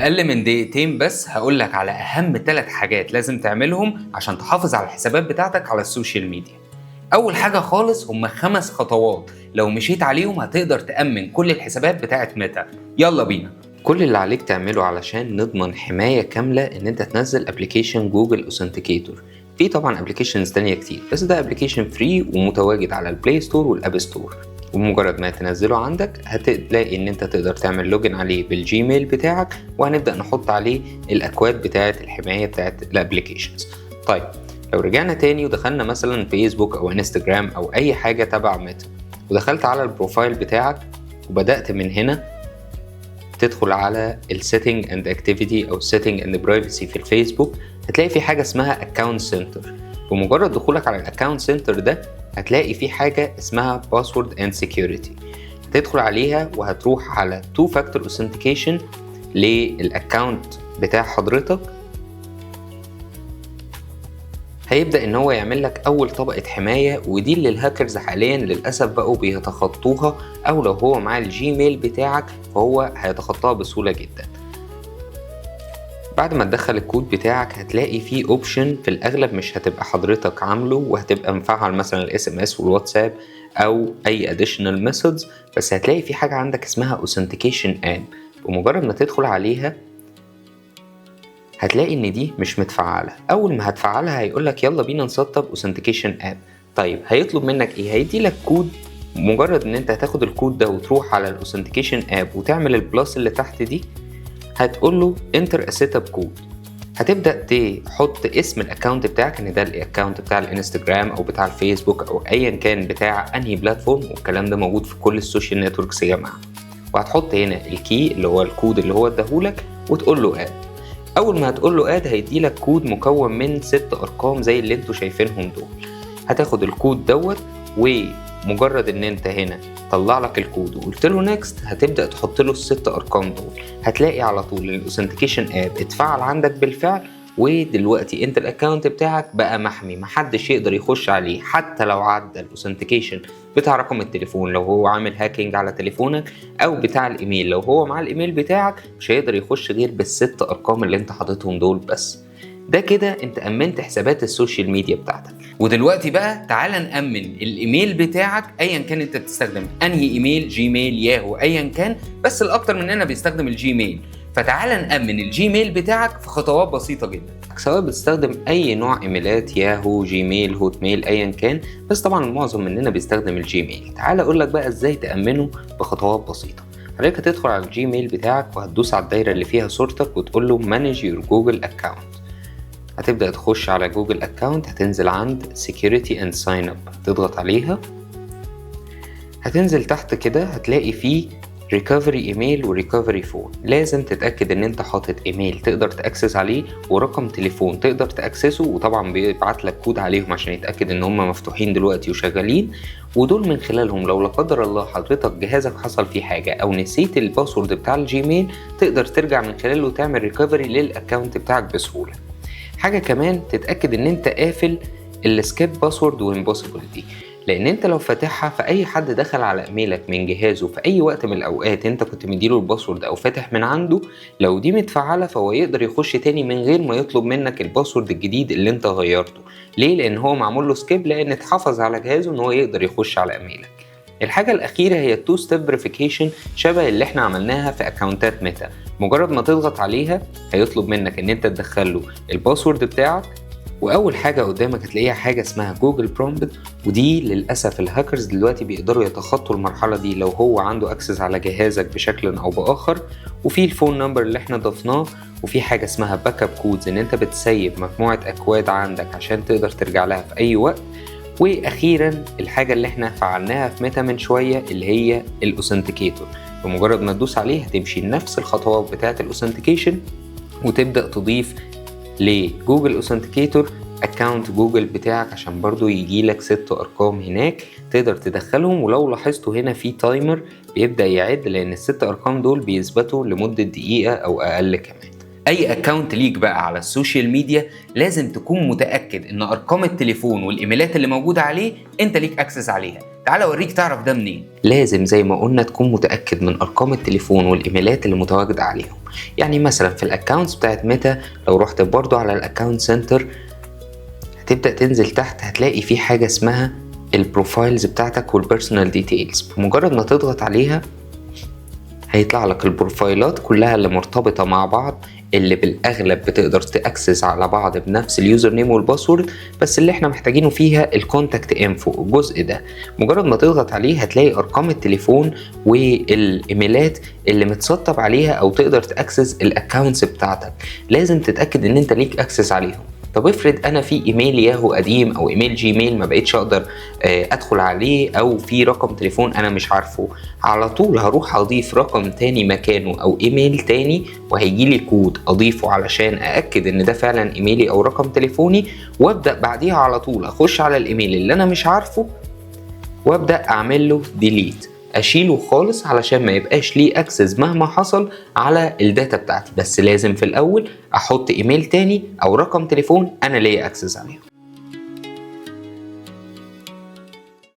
اقل من دقيقتين بس هقول لك على اهم 3 حاجات لازم تعملهم عشان تحافظ على الحسابات بتاعتك على ال social media. اول حاجة خالص، هم 5 خطوات لو مشيت عليهم هتقدر تامن كل الحسابات بتاعت ميتا. يلا بينا. كل اللي عليك تعمله علشان نضمن حماية كاملة ان انت تنزل application Google Authenticator. في طبعا applications تانية كتير، بس ده application free ومتواجد على ال Play Store وال App Store، وبمجرد ما تنزله عندك هتلاقي ان انت تقدر تعمل login عليه بال Gmail بتاعك، وهنبدا نحط عليه الاكواد بتاعه الحماية بتاعه ال applications. طيب، لو رجعنا تاني ودخلنا مثلا فيسبوك او انستجرام او اي حاجة تبع ميتا، ودخلت على ال profile بتاعك وبدات من هنا تدخل على ال setting and activity او setting and privacy في الفيسبوك، هتلاقي في حاجة اسمها account center. بمجرد دخولك على ال account center ده هتلاقي في حاجة اسمها password and security، هتدخل عليها وهتروح على two factor authentication لل account بتاع حضرتك. هيبدأ ان هو يعمل لك اول طبقة حماية، ودي اللي الهاكرز حاليا للأسف بقوا بيتخطوها، او لو هو معاه ال Gmail بتاعك فهو هيتخطاها بسهولة جدا. بعد ما تدخل الكود بتاعك هتلاقي فيه option في الاغلب مش هتبقى حضرتك عامله، وهتبقى مفعل مثلا ال SMS والواتساب او اي additional methods، بس هتلاقي في حاجة عندك اسمها authentication app. بمجرد ما تدخل عليها هتلاقي ان دي مش متفعله. اول ما هتفعلها هيقول لك يلا بينا نسطب authentication app. طيب، هيطلب منك ايه؟ هيدي لك كود. مجرد ان انت هتاخد الكود ده وتروح على ال authentication app وتعمل ال plus اللي تحت دي، هتقول له enter a setup code. هتبدا تحط اسم ال account بتاعك، ان ده ال account بتاع الانستجرام او بتاع الفيسبوك او ايا كان بتاع انهي platform، والكلام ده موجود في كل ال social networks يا جماعه. وهتحط هنا ال key اللي هو الكود اللي هو اداهولك وتقول له add. اول ما هتقول له add هيدي لك كود مكون من 6 ارقام زي اللي انتوا شايفينهم دول. هتاخد الكود دوت، ومجرد ان انت هنا طلع لك الكود وقلت له next، هتبدا تحط له ال6 ارقام دول، هتلاقي على طول ال authentication app اتفعل عندك بالفعل. ودلوقتي انت ال account بتاعك بقى محمي، محدش يقدر يخش عليه حتى لو عدى ال authentication بتاع رقم التليفون لو هو عامل hacking على تليفونك، او بتاع الايميل لو هو مع الايميل بتاعك، مش هيقدر يخش غير بال6 ارقام اللي انت حاططهم دول بس. ده كده انت امنت حسابات ال social media بتاعتك. ودلوقتي بقى تعالى نأمن الايميل بتاعك، ايا كان انت بتستخدم انهي ايميل، Gmail، ياهو، ايا كان، بس الاكتر مننا بيستخدم ال Gmail. فتعالى نأمن ال Gmail بتاعك في خطوات بسيطة جدا. سواء بتستخدم اي نوع ايميلات، ياهو، Gmail، Hotmail، ايا كان، بس طبعا المعظم مننا بيستخدم ال Gmail. تعالى اقول لك بقى ازاي تأمنه بخطوات بسيطة. حضرتك هتدخل على ال Gmail بتاعك وهتدوس على الدايرة اللي فيها صورتك وتقول له manage your Google account. هتبدأ تخش على Google account، هتنزل عند security and sign up، تضغط عليها، هتنزل تحت كده هتلاقي فيه recovery email و recovery phone. لازم تتاكد ان انت حاطط ايميل تقدر ت access عليه ورقم تليفون تقدر ت access ه، وطبعا بيبعت لك كود عليهم عشان يتاكد ان هم مفتوحين دلوقتي وشغالين. ودول من خلالهم لو لا قدر الله حضرتك جهازك حصل فيه حاجة او نسيت ال password بتاع ال Gmail، تقدر ترجع من خلاله وتعمل recovery لل account بتاعك بسهوله. حاجة كمان، تتاكد ان انت قافل ال skip password when possible دي، لان انت لو فاتحها فاي حد دخل على ايميلك من جهازه في اي وقت من الاوقات انت كنت مديله ال password او فاتح من عنده، لو دي متفعله فهو يقدر يخش تاني من غير ما يطلب منك ال password الجديد اللي انت غيرته. ليه؟ لان هو معمول له skip، لان اتحفظ على جهازه ان هو يقدر يخش على ايميلك. الحاجة الأخيرة هي ال two step verification، شبه اللي احنا عملناها في account ات ميتا. مجرد ما تضغط عليها هيطلب منك ان انت تدخله ال password بتاعك، واول حاجة قدامك هتلاقيها حاجة اسمها Google prompt، ودي للاسف الهاكرز دلوقتي بيقدروا يتخطوا المرحلة دي لو هو عنده access على جهازك بشكل او باخر. وفي ال phone number اللي احنا ضفناه، وفي حاجة اسمها backup codes، ان انت بتسيب مجموعة اكواد عندك عشان تقدر ترجع لها في اي وقت. واخيرا الحاجة اللي احنا فعلناها في ميتا من شوية اللي هي ال authenticator، بمجرد ما تدوس عليه هتمشي نفس الخطوات بتاعه ال authentication وتبدا تضيف ل Google Authenticator account Google بتاعك، عشان برضو يجي لك 6 ارقام هناك تقدر تدخلهم. ولو لاحظتوا هنا في timer بيبدا يعد، لان ال6 ارقام دول بيثبتوا لمدة دقيقة او اقل كمان. اي account ليك بقى على ال social media لازم تكون متاكد ان ارقام التليفون والايميلات اللي موجودة عليه انت ليك access عليها. تعال اوريك تعرف ده منين. لازم زي ما قلنا تكون متاكد من ارقام التليفون والايميلات اللي متواجدة عليهم. يعني مثلا في ال accounts بتاعت ميتا، لو رحت برضو على ال account center هتبدا تنزل تحت، هتلاقي في حاجة اسمها ال profiles بتاعتك وال personal details. بمجرد ما تضغط عليها هيطلع لك البروفايلات كلها اللي مرتبطة مع بعض، اللي بالاغلب بتقدر ت access على بعض بنفس ال username وال password، بس اللي احنا محتاجينه فيها ال contact info، الجزء ده. مجرد ما تضغط عليه هتلاقي ارقام التليفون والايميلات اللي متسطب عليها او تقدر ت access ال accounts بتاعتك. لازم تتاكد ان انت ليك access عليهم. طب افرض انا في ايميل ياهو قديم او ايميل جيميل ما بقيتش اقدر ادخل عليه، او في رقم تليفون انا مش عارفه، على طول هروح اضيف رقم تاني مكانه او ايميل تاني، وهيجي لي كود اضيفه علشان ااكد ان ده فعلا ايميلي او رقم تليفوني، وابدا بعديها على طول اخش على الايميل اللي انا مش عارفه وابدا اعمل له delete، اشيله خالص علشان ما يبقاش ليه access مهما حصل على ال data بتاعتي. بس لازم في الاول احط ايميل تاني او رقم تليفون انا ليا access عليه.